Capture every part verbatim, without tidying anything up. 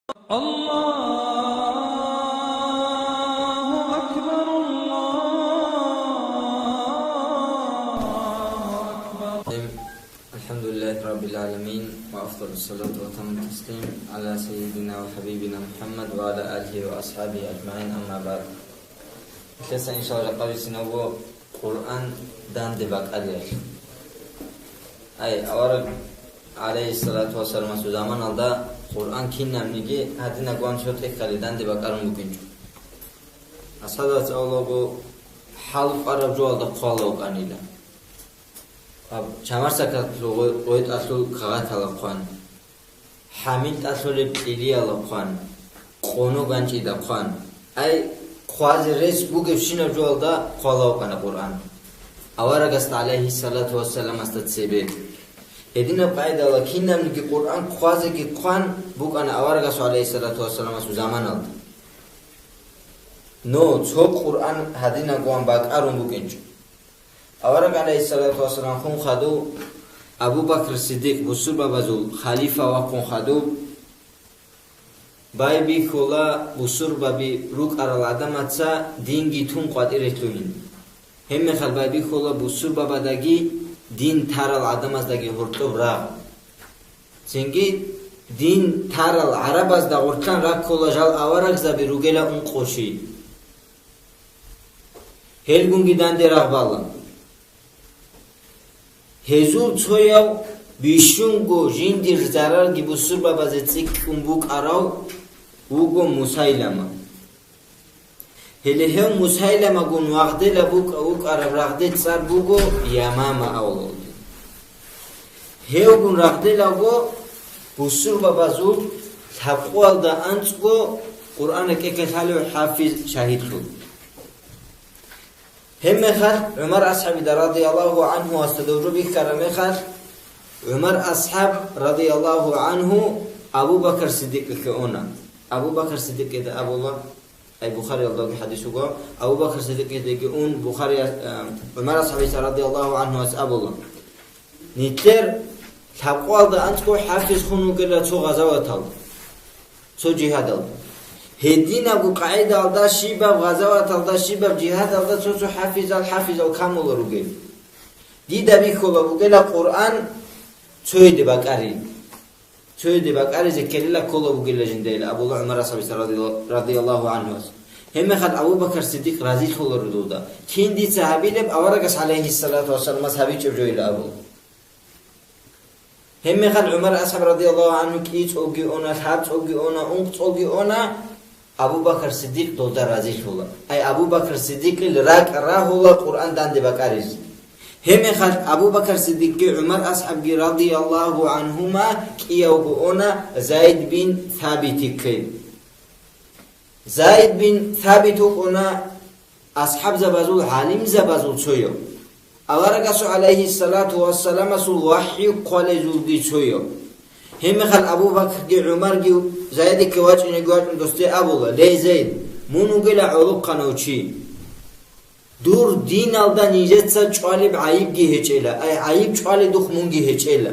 الله أكبر، الله أكبر. الحمد لله رب العالمين، وأفضل الصلاة وأتم التسليم على سيدنا وحبيبنا محمد وعلى آله وأصحابه أجمعين، أما بعد. Нилъеца, иншаллагь, жакъа бицинаб буго Къуръан данде бакӀариялъ. Ай, авараг, гӀалайгьиссалату вассаламасул заманалда Къуръан кинабниги гьадинаб гван цо тӀехьалде данде бакӀарун букӀинчӀо. АсхӀабаца авлаго хӀал къвараб жоялда хъвала вукӀанила. Гьаб чамасакалъул гъой-, гъойтӀалъул кагъатала хъван, хӀамил тӀалъулеб кьилияла хъван, къоно ганчӀида хъван. Ай, хъвазе рес бугебщинаб жоялда хъвала вукӀана Къуръан аварагасда, гӀалайгьиссалату вассаламасда цебе. Гьединаб къайдала кинабниги Къуръан хъвазеги хъван букӀана аварагасул, гӀалайгьиссалату вассаламасул заманалда. Но цо Къуръан гьадинаб гван бакӀарун букӀинчӀо. Авараг, гӀалайгьиссалату вассалам, хун хадув, Абу Бакр Сиддикъ бусурбабазул халифа вахъун хадув, байбихьула бусурбаби рукӀарал гӀадамаца динги тун къватӀире лъугьин. Гьебмехалъ байбихьула бусурбабадаги дин тарал гӀадамаздаги гьоркьоб рагъ. Цинги дин тарал гӀарабазда гъорлъан раккула жал аварагзаби ругела ункъо щий. Гьелгунги данде рагъ бала. Гьезул цояв бищунго жиндир зарарги бусурбабазе цӀикӀкӀун букӀарав вуго Мусайлама. Гьеле гьев Мусайламагун вагъделаб букӀа-, вукӀараб рагъде цӀар буго Ямама авлалде. Гьевгун рагъделавго бусурбабазул лъабкъоялда анцӀго Къуръана кӀекалъалев хӀафиз шагьидлъун. Гьебмехалъ ГӀумар асхӀабида радияллагьу гӀанхуасда дов жо бихьараб мехалъ, ГӀумар асхӀаб радияллагьу гӀанху Абу Бакр Сиддикъихъе уна. Абу Бакр Сиддикъида абула, ай Бухариялдаги хӀадис вуго, Абу Бакр Сиддикъидаги ун Бухария-, э, ГӀумар асхӀабица радияллагьу гӀанхуас абула: Нилъер лъабкъоялда анцӀго хӀафиз хун вугела цо гъазаватал, цо жигьадал. Гьединабго къагӀидаялда щибаб гъазаваталда, щибаб жигьадалда цо-цо хӀафизал, хӀафизал камула ругел. Дида бихьула бугела Къуръан цояде бакӀари. Цояде бакӀаризе ккелила ккола бугела жинда, ил абула ГӀумар асхӀабица радиялла-, радияллагьу гӀанхуас. Гьебмехалъ Абу Бакр Сиддикъ разилъула рудулда. Кин дица гьабилеб аварагас, гӀалайгьиссалату вассаламас, гьабичӀеб жо ила абула. Гьебмехалъ ГӀумар асхӀаб радияллагьу гӀанху кӀицӀоги уна, лъабцӀоги уна, ункъцӀоги уна, Абу Бакр Сиддикъ долда разилъула. Ай, Абу Бакр Сиддикъил ракӀ рагьула Къуръан данде бакӀаризе. Гьебмехалъ Абу Бакр Сиддикъги ГӀумар асхӀабги радияллагьу гӀанхума кӀиявго уна Зайд бин Сабитихъе. Зайд бин Сабит вукӀуна асхӀабзабазул, гӀалимзабазул цояв. Аварагасул, гӀалайгьиссалату вассаламасул, вахӀю хъвалезулги цояв. Гьебмехалъ Абу Бакрги ГӀумарги Зайдихъе вачӀинеги вачӀун досде абула: Ле, Зайд, мун вугела гӀолохъанав чи. Дур диналда нижеца чӀвалеб гӀайибги гьечӀела, ай гӀайиб чӀваледухъ мунги гьечӀела.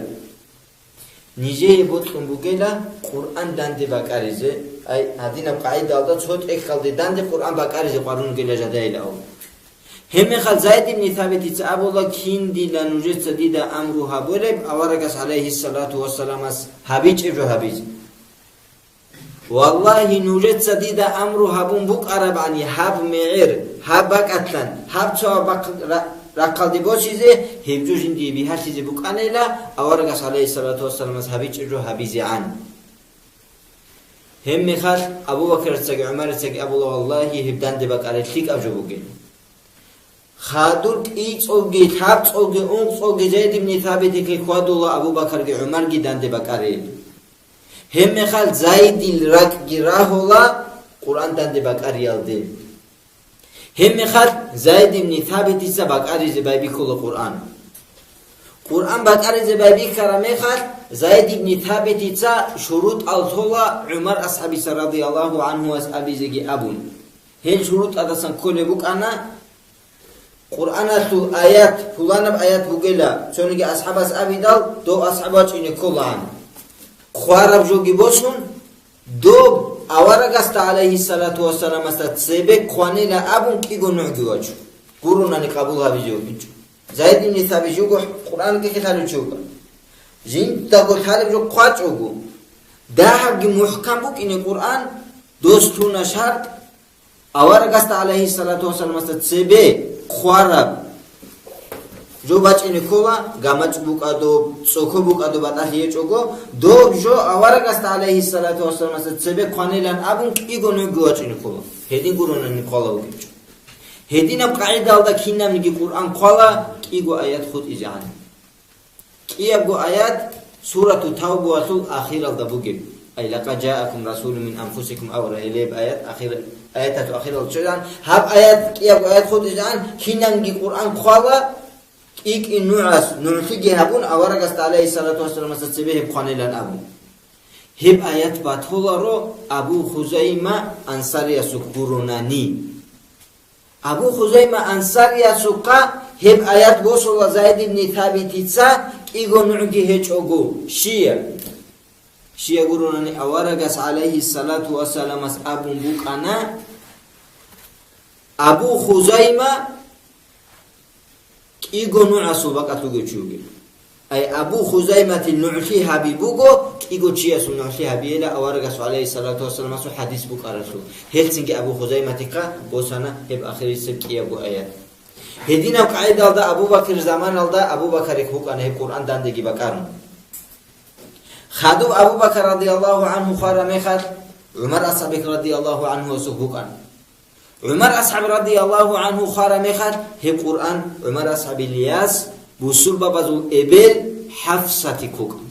Нижее бокьун бугела Къуръан данде бакӀаризе, ай, гьадинаб къагӀидалда цо тӀехьалде данде Къуръан бакӀаризе къварун бугела жадайила ав. Гьебмехалъ Зайд ибн Сабитица абула: Кин дила нужеца дида амру гьабулеб аварагас, гӀалайгьиссалату вассаламас, гьабичӀеб жо гьабизе? Валлагьи, нужеца дида амру гьабун букӀарабани гьаб мегӀер, гьаб бакӀалъан, гьаб цо бахъ-, ра-, рахъалде босизе, гьеб жо жиндие бигьалъизе букӀанила, аварагас, гӀалайгьиссалату вассаламас, гьабичӀеб жо гьабизегӀан. Гьебмехалъ Абу Бакрицаги ГӀумарицаги абула: Валлагьи, гьеб данде бакӀарай лъикӀаб жо бугин. Хадур кӀицӀолги, лъабцӀолги, ункъцӀолги Зайд ибн Сабитихъе хьвадула Абу Бакарги ГӀумарги данде бакӀарей. Гьебмехалъ Зайдил ракӀги рагьула Къуръан данде бакӀариялде. Гьебмехалъ Зайд ибн Сабитица бакӀаризе байбихьула Къуръан. Къуръан бакӀаризе байбихьараб мехалъ, Зайд ибн Сабитица шурутӀал лъола ГӀумар асхӀабица радияллагьу гӀанхуас абизеги абун. Гьел шурутӀадасан кколеб букӀана, Къуръаналъул аят, пуланаб аят бугела, цониги асхӀабас абидал, дов асхӀаб вачӀине кколаан. Хъвараб жоги босун, доб Аварагасда, гӀалайгьиссалату вассаламасда, цебе хъванила абун кӀиго нугӀги вачӀун, гуронани къабул гьабизе вугинчӀо. Зайд ибн Сабит жуго Къуръан кӀикъи лъалев чи вукӀана. Жиндаго лъалеб жо хъвачӀого. Дагьабги мухӀкам букӀине Къуръан, дос лъуна шартӀ, аварагасда, гӀалайгьиссалату вассаламасда, цебе хъвараб жо бачӀине ккола, гамачӀ букӀадуб, цӀоко букӀадуб батӀалъи гьечӀого, доб жо аварагасда, гӀалайгьиссалату вассаламасда, цебе хъванилан абун кӀиго нугӀги вачӀине ккола. Гьедин гуронани хъвала вугинчӀо. Гьединаб къагӀидалда кинабниги Къуръан хъвала кӀиго аят хутӀизегӀан. КӀиябго аят Сурату Тавбаялъул ахиралда бугеб. Ай, «Лакъад жаакум расулун мин анфусикум», аварагилеб аят ахир, аяталъул ахиралда чӀезан, гьаб аят, кӀиябго аят хутӀизегӀан, кинабниги Къуръан хъвала, кӀикӀи нугӀас нугӀлъиги гьабун, аварагасда, гӀалайгьиссалату вассаламасда, цебе гьеб хъванилан абун. Гьеб аят батуларо Абу Хузайма Ансариясухъ гуронани. Абу Хузайма Ансариясухъа гьеб аят босула Зайд ибн Сабитица кӀиго нугӀги гьечӀого. Щия? Щия гуронани, аварагас, гӀалайгьиссалату вассаламас, абун букӀана, Абу Хузайма кӀиго нугӀасул бакӀалъ вугев чи вугев. Ай, Абу Хузайматил нугӀлъи гьаби буго, кӀиго чиясул нугӀлъи гьабиила аварагасул, гӀалайгьиссалату вассаламасул хӀадис букӀаралъул. Гьелцинги Абу Хузайматихъа босана гьеб ахирисеб кӀиябго аят. Гьединаб къагӀидалда Абу Бакр заманалда Абу Бакарихъ букӀана гьеб Къуръан дандеги бакӀарун. Хадуб Абу Бакр радияллагьу гӀанхӀу хвара мехалъ, ГӀумар асхӀабихъ радияллагьу гӀанхӀуасухъ букӀана. ГӀумар асхӀаб радияллагьу гӀанхӀу хвара мехалъ, гьеб Къуръан ГӀумар асхӀабил яс, бусурбабазул эбел ХӀафсатихъ букӀана.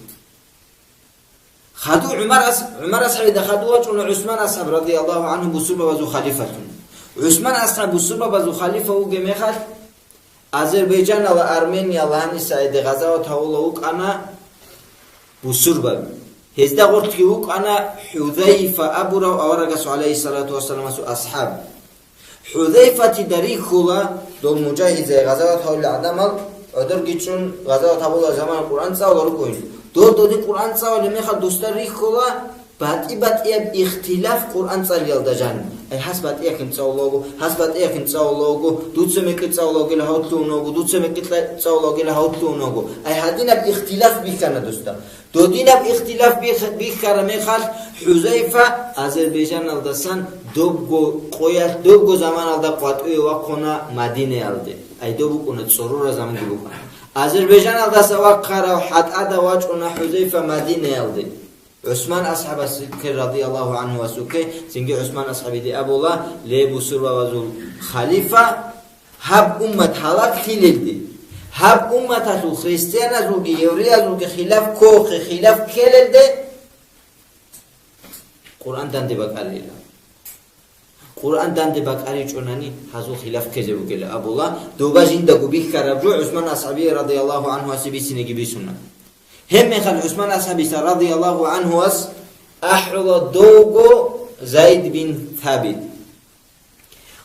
Хадув ГӀумар ас-, ГӀумар асхӀабида хадув вачӀуна ГӀусман асхӀаб радияллагьу гӀанхӀу бусурбабазул халифалъун. ГӀусман асхӀаб бусурбабазул халифа вугеб мехалъ, Азербайджанала Армения гьаниса гӀеде гъазават гьавула вукӀана бусурбаби. Гьезда гъорлъги вукӀана ХӀузайфа абурав аварагасул, гӀалайгьиссалату вассаламасул, асхӀаб. ХӀузайфатида рихьула, дол мужагьидзай гъазават гьавулел гӀадамал гӀодорги чӀун гъазават гьабула замана Къуръан цӀалула рукӀуна. Дол додин Къуръан цӀалулеб мехалъ дусда рихьула, батӀи-батӀияб ихтилаф Къуръан цӀалиялда жаниб. Ай, гьас батӀияб кин цӀалулаго, гьас батӀияб кин цӀалулаго, дуца мекъи цӀалулагила гьавтлъун вуго, дуца мекъи кьа-, цӀалулагила гьавтлъун вуго. Ай, гьадинаб ихтилаф бихьана дусда. Додинаб ихтилаф бих-, бихьараб мехалъ, ХӀузайфа Азербайджаналдасан добго къоялъ, добго заманалда къватӀиве вахъуна Мадинаялде. Ай, доб букӀуна цӀорора заманги букӀана. Азербайджаналдаса вахъарав хӀатӀада вачӀуна ХӀузайфа Мадинаялде. ГӀусман асхӀабасухъе радияллагьу гӀанхӀуасухъе, цинги ГӀусман асхӀабиде абула, ле, бусурбабазул халифа, гьаб уммат гьалаклъилелде, гьаб умматалъул христианазулги евреязулги хилаф ккохъе, хилаф ккелелде Къуръан данде бакӀарила. Къуръан данде бакӀаричӀонани, гьазул хилаф ккезе бугела абула, доба жиндаго бихьараб жо ГӀусман асхӀабие радияллагьу гӀанхӀуасе бицинеги бицуна. Гьебмехалъ ГӀусман асхӀабица радияллагьу гӀанхӀуас ахӀула довго Зайд бин Сабит.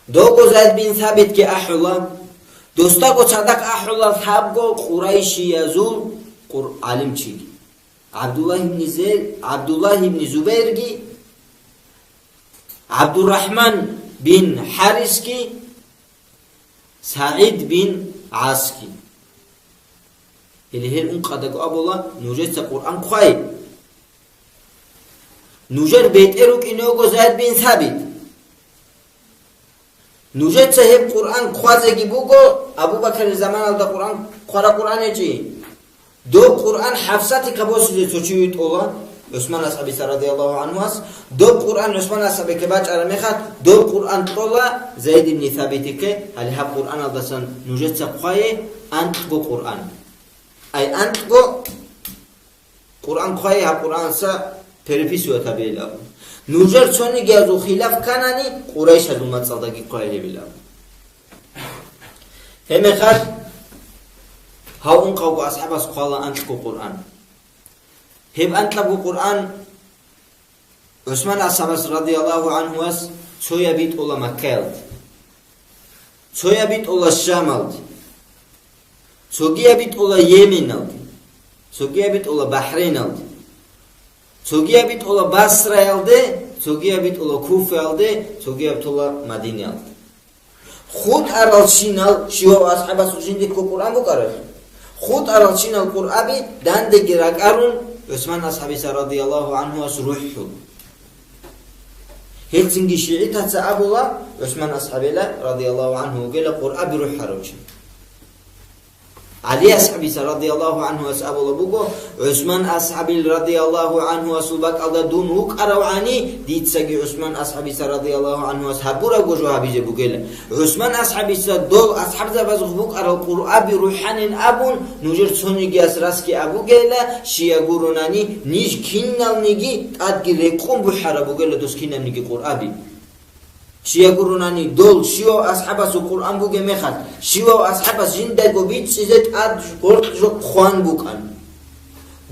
Довго Зайд бин Сабитги ахӀула, досдаго цадахъ ахӀула лъабго къурайшиязул къур-, гӀалимчиги. ГӀабдуллагь ибн Зей-, ГӀабдуллагь ибн Зубайрги, ГӀабдуррахӀман бин ХӀарисги, СагӀид бин ГӀасги. Гьеле гьел ункъадаго абула, нужеца Къуръан хъвай. Нужер бетӀер рукӀине вуго Зайд бин Сабит. Нужеца гьеб Къуръан хъвазеги буго, Абу Бакарил заманалда Къуръан хъвара Къуръан гьечӀи. Доб Къуръан ХӀафсатихъа босизе цо чи витӀула, ГӀусман асхӀабица радияллагьу гӀанхӀуас. Доб Къуръан ГӀусман асхӀабихъе бачӀараб мехалъ, доб Къуръан кьола Зайд ибн Сабитихъе, гьале гьаб Къуръаналдасан нужеца хъвае анкьго Къуръан. Ай анкьго Къуръан хъвай, гьаб Къуръанца переписывать гьабейилан. Нужер цонигиязул хилаф кканани, къурайшазул мацӀалдаги хъвай гьебилан. Гьебмехалъ, гьав ункъавго асхӀабас хъвала анкьго Къуръан. Гьеб анкьабго Къуръан ГӀусман асхӀабас радияллагьу гӀанхӀуас цояб битӀула Маккаялде. Цояб битӀула Шамалде, цогияб битӀула Йеменалде, цогияб битӀула Бахрейналде, цогияб битӀула Басраялде, Цогияб битӀула Куфаялде, цогияб тола Мадинаялде. ХутӀаралщинал, щивав асхӀабасул жиндихъго Къуръан букӀараб? ХутӀаралщинал Къуръаби дандеги ракӀарун ГӀусман асхӀабица радияллагьу гӀанхуас рухӀун. Гьелцинги шигӀитаца абула, ГӀусман асхӀабила радияллагьу гӀанху вугела Къуръаби рухӀарав чи. ГӀали асхӀабица радияллагьу гӀанхуас абула буго, ГӀусман асхӀабил радияллагьу гӀанхуасул бакӀалда дун вукӀаравгӀани, дицаги ГӀусман асхӀабица радияллагьу гӀанхуас гьабурабго жо гьабизе бугела. ГӀусман асхӀабица дол асхӀабзабазухъ букӀарал Къуръаби рухӀанин абун, нужер цонигияс расги абугела, щия гуронани, ниж киналниги тӀадги рекъон бухӀараб бугела дос кинабниги Къуръаби. Щия гуронани, дол щивав асхӀабасул Къуръан бугеб мехалъ, щивав асхӀабас жиндаго бичӀчӀизе тӀад гъоркь жо хъван букӀан.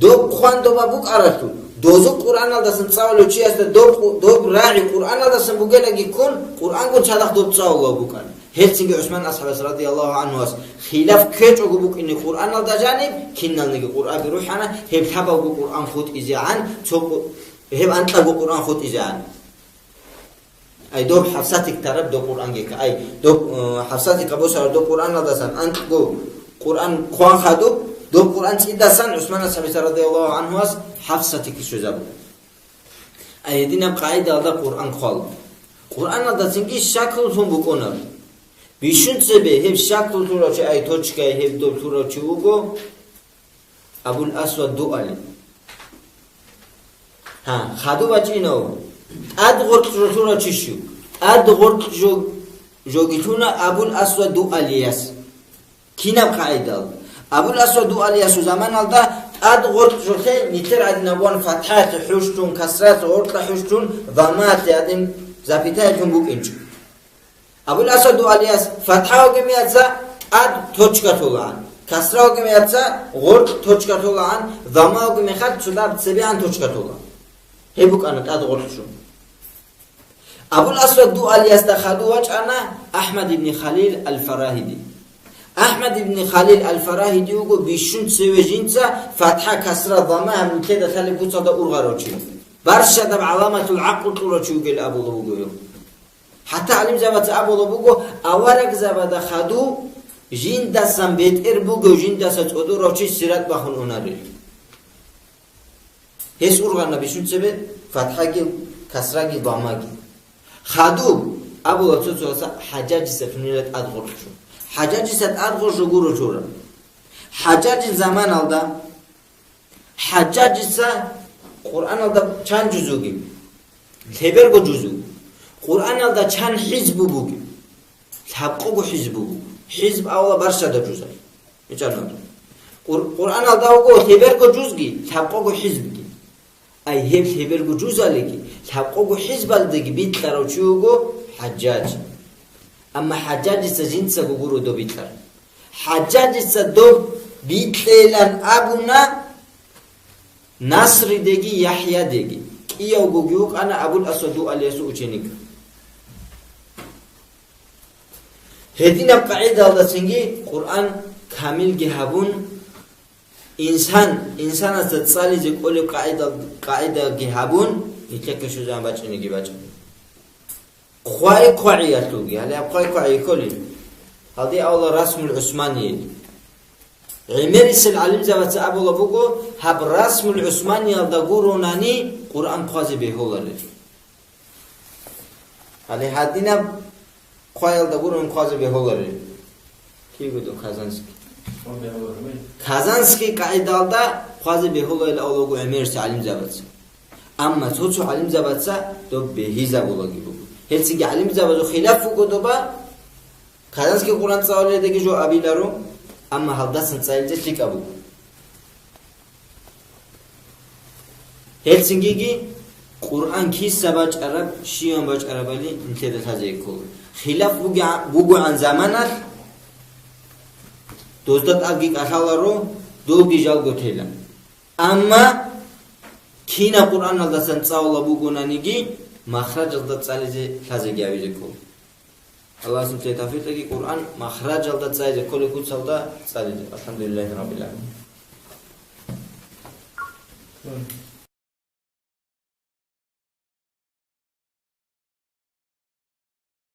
Доб хъван доба букӀаралъул, дозул Къуръаналдасан цӀалулев чиясда доб, доб рагӀи Къуръаналдасан бугелаги ккун, Къуръангун цадахъ доб цӀалулав букӀан. Гьелцинги ГӀусман асхӀабас радияллагьу гӀанхуас хилаф ккечӀого букӀине Къуръаналда жаниб, киналниги Къуръаби рухӀана, гьеб лъабавго Къуръан хутӀизегӀан, цо къу-, гьеб анкьабго Къуръан хутӀизегӀан. Ай, доб ХӀафсатик тараб доб Къуръанги ка-, ай, доб, э, ХӀафсатик кабосараб доб Къуръаналдасан анкьго Къуръан хъван хадуб, доб Къуръан цӀидасан ГӀусман асхӀабица радияллагьу гӀанхуас ХӀафсатик щвезабу. Ай, гьединаб къагӀидалда Къуръан хъвал. Къуръаналда цинги щаклу лъун букӀунаб. Бищун цебе гьеб щаклу лъурав чи, ай, точкай гьеб доб лъурав чи вуго, Абул Асвад Дуали. Гьа, хадуб бачӀинав. ТӀад гъоркь жо лъурав чи щив? ТӀад гъоркь жо-, жоги лъуна Абул Асвад Дуалияс. Кинаб къагӀидал? Абул Асвад Дуалиясул заманалда тӀад гъоркь жолъе нилъер гӀадинаб ван фатхӀаялъе хӀущтун, касраялъе гъоркьа хӀущтун, даммаялъе гӀадин запятаялъун букӀинчӀо. Абул Асвад Дуалияс фатхӀа вугеб мехалъ тӀад точка толаан, касра вугеб мехалъ гъоркь точка толаан, дамма вугеб мехалъ цо дагьаб цебегӀан точка толаан. Гьеб букӀана тӀад гъоркь жо. Абул Асвад Дуалиясда хадув вачӀана АхӀмад ибн Халил ал-Фарагьиди. АхӀмад ибн Халил ал-Фарагьиди вуго бищун цеве жинца фатхӀа, касра, дамма гьаб нилъеда лъалеб куцалда ургъарав чи. Барщадаб гӀаламатул гӀакълу кьурав чи вугел абулеб буго гьев. ХӀатта гӀалимзабаца абулеб буго, аварагзабада хадув жиндасан бетӀер бугев жиндаса цӀодорав чи сират бахун унарел. Гьес ургъана бищун цебе фатхӀаги, касраги, даммаги. Хадуб абула цо-цояса ХӀажжажица лъунила тӀад гъоркь жо. ХӀажжажица тӀад гъоркь жо гуро лъураб. ХӀажжажил заманалда ХӀажжажица Къуръаналда чан жуз вугеб? Лъеберго жуз вуго. Къуръаналда чан хӀизбу бугеб? Лъабкъого хӀизбу буго. ХӀизб авала барщада жуза. БичӀаралда. Къур-, Къуръаналда вуго лъеберго жузги, лъабкъого хӀизбги. Ай, гьеб лъеберго жузалиги, лъабкъого хӀизбалдеги бикьарав чи вуго ХӀажжаж. Амма ХӀажжажица жинцаго гуро доб бикьар. ХӀажжажица доб бикьейилан абуна Насридеги ЯхӀядеги. КӀиявгоги вукӀана Абул Асвад Дуалиясул ученик. Гьединаб къагӀидалдацинги Къуръан камилги гьабун, инсан, инсанасда цӀализе кӀолеб къагӀидал-, къагӀидаги гьабун, нилъехъе щвезабун бачӀинеги бачӀана. Хъвай-хъвагӀиялъулги, гьале гьаб хъвай-хъвагӀи кколин. Гьалде авала расмул ГӀусманиял. ГӀемерисел гӀалимзабаца абула буго, гьаб расмул ГӀусманиялда гуронани Къуръан хъвазе бегьуларел. Гьале гьадинаб хъваялда гурони хъвазе бегьуларел. Кигу ду Казанский? Казанский къагӀидалда хъвазе бегьуларел авлугу гӀемерси гӀалимзабаца. Амма цо-цо гӀалимзабаца доб бегьизабулаги буго. Гьелцинги гӀалимзабазул хилаф буго доба, Казанский Къуръан цӀалуледаги жо абиларо, амма гьалдасан цӀализе лъикӀаб буго. Гьелцингиги Къуръан киса бачӀараб, щиван бачӀарабали нилъеда лъазе ккола. Хилаф бугегӀ-, бугогӀан заманалъ дозда тӀадги кӀалъаларо, долги жалго тела. Амма кинаб Къуръаналдасан цӀалула бугонаниги, махражалда цӀализе лъазеги гьавизе ккола. Аллагьас нилъее тавфикъ кьеги, Къуръан махражалда цӀализе, кколеб куцалда цӀализе. АлхӀамдулиллагьи раббил гӀаламин.